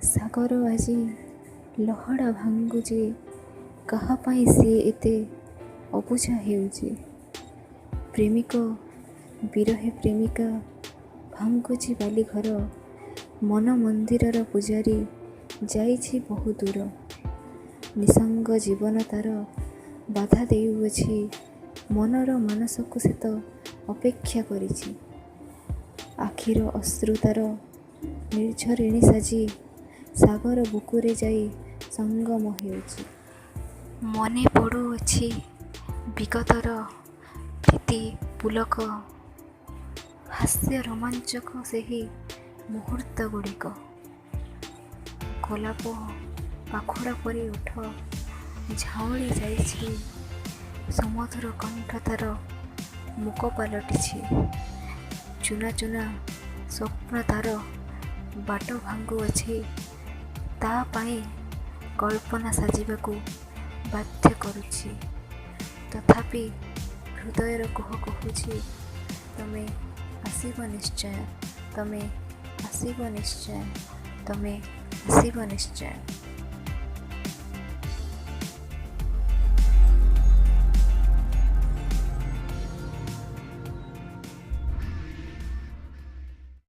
ସାଗର ଆଜି ଲହଡ଼ା ଭାଙ୍ଗୁଛି, କାହା ପାଇଁ ସିଏ ଏତେ ଅବୁଝା ହେଉଛି? ପ୍ରେମିକ ବିରହେ ପ୍ରେମିକା ଭାଙ୍ଗୁଛି ବାଲିଘର, ମନ ମନ୍ଦିରର ପୂଜାରୀ ଯାଇଛି ବହୁ ଦୂର। ନିଃସଙ୍ଗ ଜୀବନ ତାର ବାଧା ଦେଉଅଛି, ମନର ମାନସକୁ ସେ ତ ଅପେକ୍ଷା କରିଛି। ଆଖିର ଅଶ୍ରୁ ତାର ନିର୍ଝରିଣୀ ସାଜି ସାଗର ବୁକୁରେ ଯାଇ ସଙ୍ଗମ ହେଉଛି। ମନେ ପଡ଼ୁଅଛି ବିଗତର ପ୍ରୀତି ପୁଲକ, ହାସ୍ୟ ରୋମାଞ୍ଚକ ସେହି ମୁହୂର୍ତ୍ତ ଗୁଡ଼ିକ। ଗୋଲାପ ପାଖୁଡ଼ା ପରି ଓଠ ଝାଉଁଳି ଯାଇଛି, ସୁମଧୁର କଣ୍ଠ ତାର ମୂକ ପାଲଟିଛି। ଚୂନା ଚୂନା ସ୍ୱପ୍ନ ତାର ବାଟ ଭାଙ୍ଗୁଅଛି, ତା ପାଇଁ କଳ୍ପନା ସାଜିବାକୁ ବାଧ୍ୟ କରୁଛି। ତଥାପି ହୃଦୟର କୋହ କହୁଛି, ତମେ ଆସିବ ନିଶ୍ଚୟ, ତମେ ଆସିବ ନିଶ୍ଚୟ, ତମେ ଆସିବ ନିଶ୍ଚୟ।